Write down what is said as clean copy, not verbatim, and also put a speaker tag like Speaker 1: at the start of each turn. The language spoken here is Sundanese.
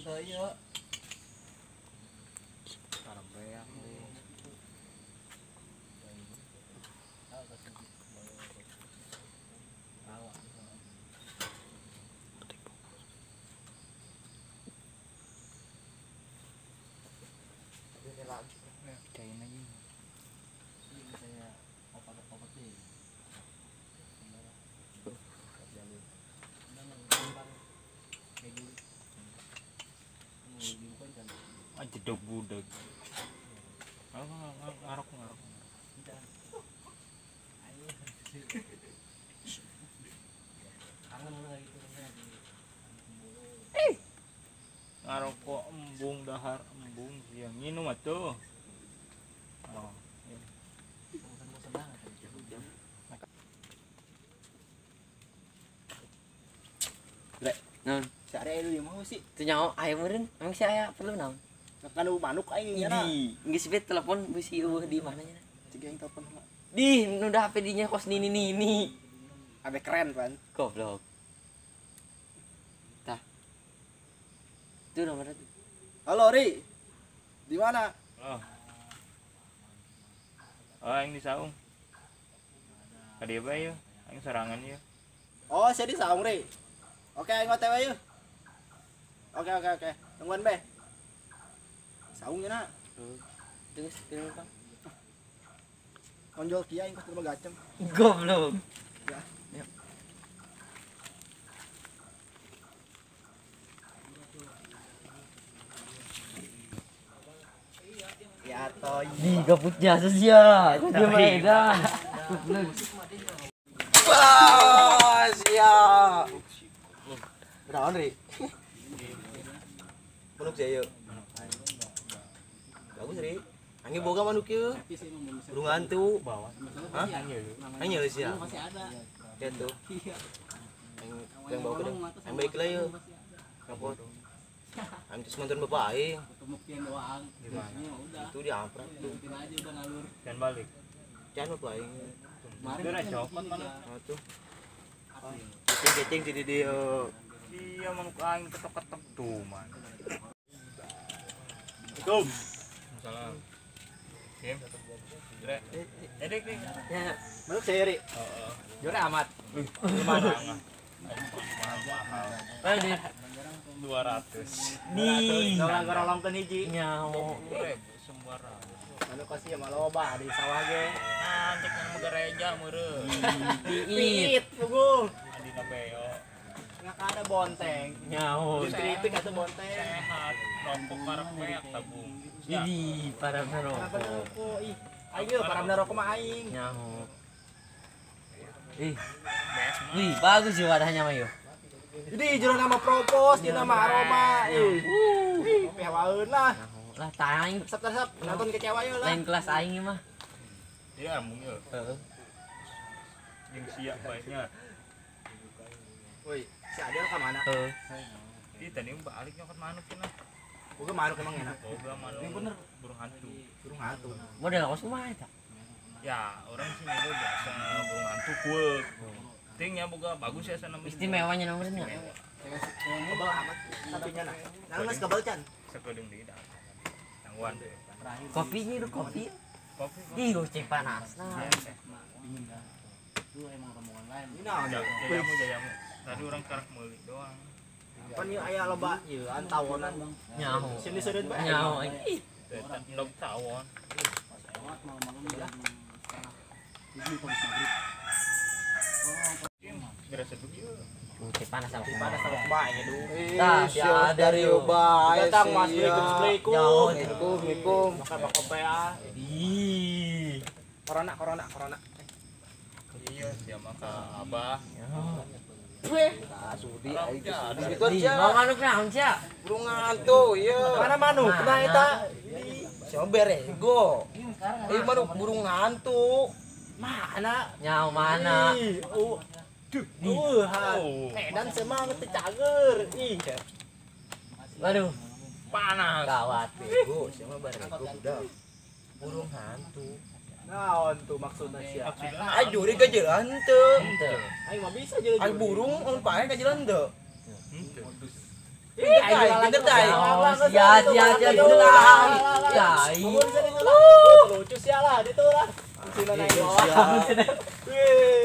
Speaker 1: Teu ieu.
Speaker 2: Karebeak deui. Pecahin aja.
Speaker 1: Saya opat-opat deh.
Speaker 2: Ah, jedog budak. Ngarok ngarok. Ngarokok embung dahar embung siang nginum atuh. Oh, iya.
Speaker 3: Rek,
Speaker 4: Naon?
Speaker 3: si Arya lu mau sih.
Speaker 4: Teu nyaho aya meureun, emang si aya perlu naon?
Speaker 3: Kan manuk aing nya.
Speaker 4: Idi, geus bet telepon bisi eueuh di mana nya.
Speaker 3: Cik aing telepon heula.
Speaker 4: Di, nu dah HP dinya kos nini nini.
Speaker 3: Abe keren pan.
Speaker 4: Goblok. Tah. Itu nomornya tuh.
Speaker 3: Halo Ri. Di mana?
Speaker 2: Oh. Oh, aing di saung. Ka dieu bae yeuh, aing sorangan yeuh.
Speaker 3: Oh, saya di saung Ri. Oke, aing OTW yeuh. Oke, oke, oke. Tungguan be. Saungnya nak.
Speaker 4: Terus terus Bang.
Speaker 3: Konjol kia aing kos rumah gacem.
Speaker 4: Goblok.
Speaker 3: Ya.
Speaker 4: Ya.
Speaker 3: Ya toy.
Speaker 4: Di gabut jasa sia. Dia mah edan. Goblok.
Speaker 3: Wah, siap. Naon Ri? Manuk sia yeuh. Bagus Ri. Angin boga manuk ieu. Burung hantu. Hah? Angin leuh sia. Lihat tuh. Yang bawa ke dong. Yang balik lah yeuh. Kapot. Aing terus nonton bapak aing. Itu diamprat tuh.
Speaker 2: Dan balik.
Speaker 3: Jangan bapak aing.
Speaker 2: Udah copot mana?
Speaker 3: Nah tuh. Kecing-kecing di dia.
Speaker 2: Iya manuk aing ketok-ketok tuh man.
Speaker 3: Assalamualaikum.
Speaker 2: Salam. Kim. Dre. Edik nih.
Speaker 4: Ya.
Speaker 3: Manuk saya Ri.
Speaker 2: Heeh.
Speaker 3: Jore amat.
Speaker 2: Mahal.
Speaker 4: Aduh.
Speaker 2: 200.
Speaker 4: Di.
Speaker 3: Orang gorolongkeun hiji.
Speaker 4: Nyaho.
Speaker 2: Sembarang.
Speaker 3: Manuk kasih ya maloba di sawah ge.
Speaker 2: Nah, cek anu gereja meureun.
Speaker 4: Piit.
Speaker 3: Piit puguh.
Speaker 2: Adina beo.
Speaker 3: Nggak ada bonteng.
Speaker 4: Nyaho.
Speaker 3: Kritik atau bonteng.
Speaker 2: Sehat, rokok karek beak tabung. Ya.
Speaker 4: Idi, para
Speaker 3: Kenapa
Speaker 4: merokok.
Speaker 3: rokok? Ih, aing yeuh para rokok mah aing.
Speaker 4: Nyaho. Ih,
Speaker 2: Beak mah.
Speaker 4: wih, bagus sih wadahnya mah yo.
Speaker 3: Jadi jero nama propos, jeung nama aroma. Ih. Ih, pewaeun lah.
Speaker 4: Nyaho. Lah tah aing
Speaker 3: Resep resep nonton kecewa yeuh lah.
Speaker 4: lain kelas aing ieu mah.
Speaker 2: Iya, embung yeuh.
Speaker 4: Heeh.
Speaker 2: Jeung siap bae nya.
Speaker 3: Woi, si Adel ka mana?
Speaker 4: Heeh.
Speaker 2: Ih, tadi balik nyokot manuk cenah.
Speaker 3: Boga manuk emang enak.
Speaker 2: Boga manuk.
Speaker 3: Yang bener.
Speaker 2: Burung hantu.
Speaker 3: Burung hantu.
Speaker 4: Model kos kumaha eta?
Speaker 2: Ya, orang sih nyebut biasa burung hantu kuek. Ting ya boga bagus ya sana.
Speaker 4: Istimewanya nomornya.
Speaker 3: Kebal amat sapinya nah. Nah, geus kebal can.
Speaker 2: Sekedeung deui dah. Tangguhan deh.
Speaker 4: Kopinya itu kopi.
Speaker 2: Kopi.
Speaker 4: Ih, goceng panas nah.
Speaker 3: Ini naon?
Speaker 2: Jajamu jajamu. Tadi orang karak meuli doang.
Speaker 3: Pan ieu aya loba ieu antawonan.
Speaker 4: Nyaho.
Speaker 3: Sini seureun bae.
Speaker 4: Nyaho aing. Ih,
Speaker 2: Endog tawon. Geura seduh ieu.
Speaker 4: Goceng panas sama
Speaker 3: Panas sama kumaha aing duh.
Speaker 4: Tah, si ada Rio.
Speaker 3: Bae. Datang Mas, Assalamualaikum.
Speaker 4: Nyaho.
Speaker 3: Assalamualaikum. Makan bakso ah.
Speaker 4: Ih.
Speaker 3: Corona, corona, corona.
Speaker 2: Iya, sia mah ka abah.
Speaker 4: Nyaho.
Speaker 1: Nah, sudi aing geus sudi gitu
Speaker 4: Di,
Speaker 1: aja.
Speaker 4: mau manuk naon sia?
Speaker 1: Burung hantu, iya.
Speaker 3: Mana manuk? Nah eta.
Speaker 1: Siapa berego? Ieu manuk burung hantu.
Speaker 3: Mana?
Speaker 4: Nyaho mana?
Speaker 3: Ih, oh. Duh,
Speaker 2: Oh.
Speaker 3: Edan semangat teu cager. Ih.
Speaker 4: Waduh,
Speaker 2: Panas.
Speaker 4: gawat.
Speaker 1: Bego, siapa berego budak. Burung hantu.
Speaker 3: Naon tuh maksudna sia?
Speaker 1: Ai juri ka jalan teu.
Speaker 4: Henteu.
Speaker 3: Aing mah bisa jeung
Speaker 1: Ai burung mun pae ka jalan teu.
Speaker 2: Henteu.
Speaker 3: Pinter tah.
Speaker 4: Sia sia sia gitu lah. Ya.
Speaker 1: Lucu sia lah itu lah. Sina naik bawah. Wih.